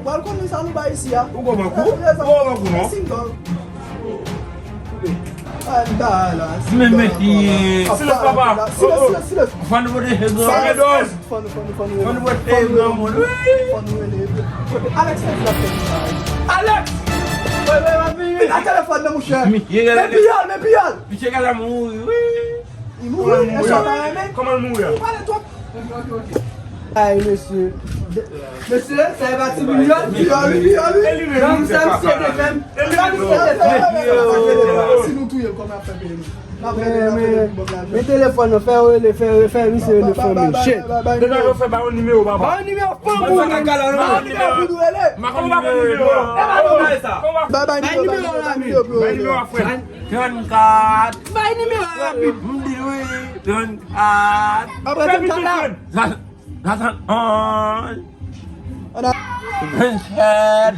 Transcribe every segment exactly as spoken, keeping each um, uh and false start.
Ou al konnen sa nou bay isi a. Ou konn kou? Ou konn kou, non? Single. Ay, m ta la. Men, men, silans, papa. Silans, silans, silans. Fò nou pote, fò nou, fò nou, fò nou rele. Fò nou pote, fò nou rele. Alex, Alex, la fè sa. Alex! Wi, wi, m ap vini. Pita telefòn nan, monchè. Men piyòl, men piyòl. Misye genlè mouri, wi. Li mouri, èske w pa renmen? Kòman l mouri a? Ou pale twòp. Ay, mesye. Mesye, sa e pa ti moun yo, yo, yo, yo. Sa misye te fè m. Sa misye te fè m. Si nou touye l, kòman y ap fè peye nou? Men, men, men telefòn nan, fè rele, fè, fè misye rele fanmi l. Shit. Deja yo fè ba yon nimewo, papa. Ba yon nimewo fanmi l. Ba yon nimewo pou nou rele. Bay, bay nimewo a, bay nimewo a, frè. Trannkat. Bay nimewo a rapid. M di wi, trannkat. Apre trannkat la. Sa, sa, sa, vennsèt.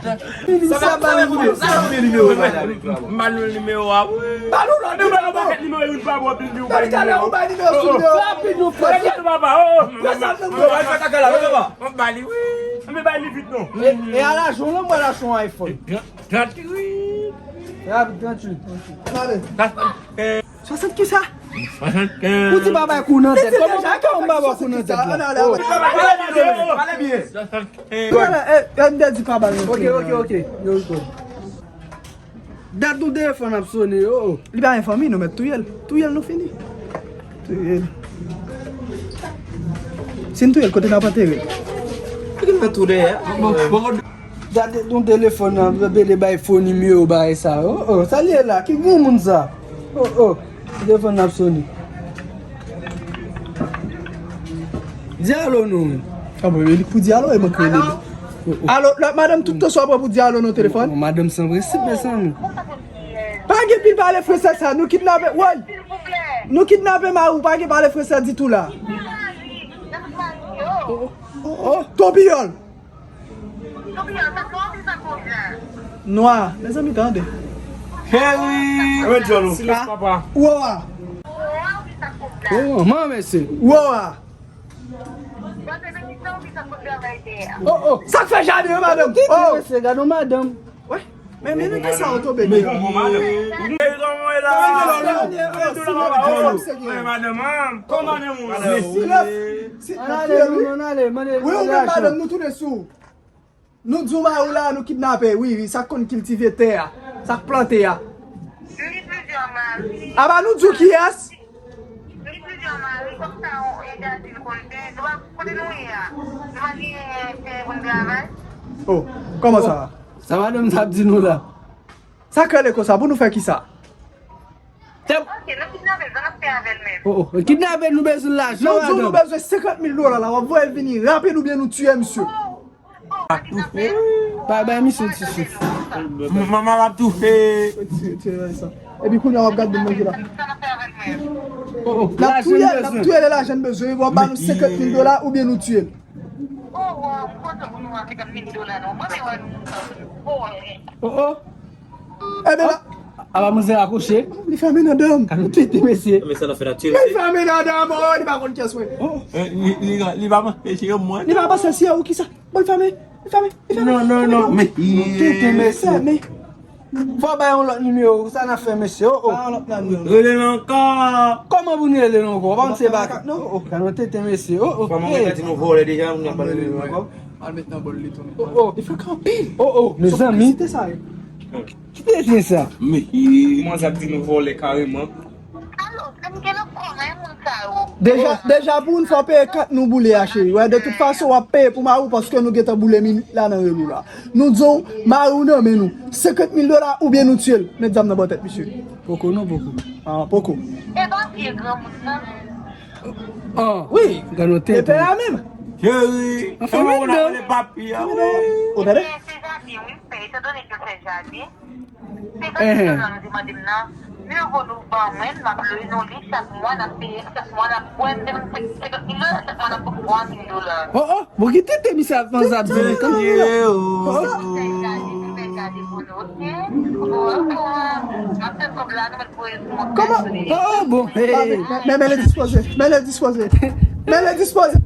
Sa va, sa va, sa va, nimewo. M ba nou nimewo a, wi. Ba nou lòt nimewo. Nimewo youn pa bon, pi ou bay nimewo. Ou bay nimewo sou nimewo. Rapid nou fè. Papa, oh. Papa. M ba li, wi. Men bay li vit, non. E, e a lajan, non, mwen lajan iPhone. Tranntuit. Rapid, tranntuit. Gade. Swasant kisa? Swasantkenz. Ou di pa bay kou nan tèt. Kòman, kòman m pa bay kou nan tèt la? Pale byen. Swasantkenz. Gade, e, e, m te di pa bay nan tèt. Ok, ok, ok. Yo, yo. Dat nou telefòn ap sone, oh, oh. Li pa gen fanmi, nou mèt touye l. Touye l, nou fini. Touye l. Si n touye l, kote n ap antere l? Ki mèt tou dèyè? Bon, bon. Gade nou telefòn nan, bebe de bay fo nimewo bagay sa. Oh, oh, sa l ye la? Ki granmoun sa? Oh, oh, telefòn nan ap sone. Di alo non. Ah, bon, li pou di alo, e mwen k rele li. Oh, oh. Alo, lòt madanm tout tan sa w pran pou di alo nan telefòn? Oh, oh, madanm san prensip, mezanmi. Pa gen pil pale fransè sa, nou kidnape, woy! Nou kidnape mari w, pa gen pale fransè ditou la. Oh, oh, oh, oh, ton piyòl! Nwa, mezanmi, tande. Cheri! Silans, papa. Woa! Oh, man, mesye. Woa! Oh, oh. Sa k fè jaden an, madanm? Kite mesye, gade yon madanm. Wi. Men, men, men, kisa w tonbe deyò? Men, men, men, men, madanm. Kòman madanm ou? Silans. Ann ale, ann ale, mande lajan. Wi, ou menm madanm, nou tounen sou ou. Nou di w mari w la, nou kidnape, wi, wi, sa k konn kiltive tè a, sa k plante a. Li plizyè mari. Aba nou di w kiyès? Li plizyè mari, kòm sa, on, e gade l konn fè. Nou pa kote nou ye a. Nou pa gen tè pou n travay. Oh, kòman sa? Sa madanm sa ap di nou la? Sa k rele konsa, pou nou fè kisa? Tèp. Ok, nou kidnape l, sa n ap fè avè l menm? Oh, oh, kidnape nou bezwen lajan, madanm. Nou di w nou bezwen senkant mil dola la, w ap voye l vini rapid oubyen nou tiye misye. Bay, bay misye ti souf. Manman l ap toufe. Tire, tire sa. Epi kounye a w ap gade manje la. N ap touye l, n ap touye l, lajan n bezwen. W ap ba nou senkant mil dola oubyen nou tiye l. Oh, oh. Ebyen la. Apa manzè akouche? Li fèmen nan dan m. Tete mesye. Men sa n ap fè la, tire. Li fèmen nan dan m, oh, li pa konn kiyès mwen. Oh, eh, li, li, li pa panse se mwen. Li pa panse se ou kisa? Bon, li fèmen. Li fèmen. Li fèmen. Non, non, non. Men, tete mesye. Fèmen. Fò bay yon lòt nimewo, sa n ap fè, mesye? Oh, oh. Ba yon lòt nimewo. Rele l ankò. Kòman pou n rele l ankò? Ou pa konn se ba kat, non? Oh, oh, gade yon tenten, mesye. Oh, oh. Kòman mwen ta di nou vòlè deja, nou pa rele l ankò? Al met nan bòl li tou. Oh, oh. Li fè kanpe. Oh, oh, mezanmi. Kite sa, yo. Kite sa. Men, kòman sa di nou vòlè kareman? Alo, sa m gen nan kòman moun sa yo? Deja, deja pou n fè peye kat nou boule a, cheri. Wè, de tout fason, w ap peye pou mari w paske nou gentan boule minit la nan rele w la. Nou di w, mari w nan men nou. Senkant mil dola oubyen nou tiye l. Met zam nan bò tèt misye. Poko, non, poko. Ah, poko. E pa vye granmoun nan. Ah, wi. Gade yon tenten. E pè a menm. Cheri, anfen, mwen konn ap rele papi a, wi. Ou tande? Se jaden, wi, men etandone ke l fè jaden, senkant mil dola nou te mande m nan, mye vo nou ban mwen, m ap lwe nou li chak mwa, n ap peye l chak mwa, n ap bwè, m te mwen senkant mil dola, chak mwa n ap pran twa mil dola. Oh, oh, bon, ki tenten misye ap panse ap di, senkant mil dola. Oh, oh. Fè gade, fè gade pou nou, oke? Ou konprann? M ap fè kòb la, nou mèt voye sou mwen. Kòman? Oh, oh, bon. Hey. Men, men, men l dispoze, men l dispoze. Men l dispoze.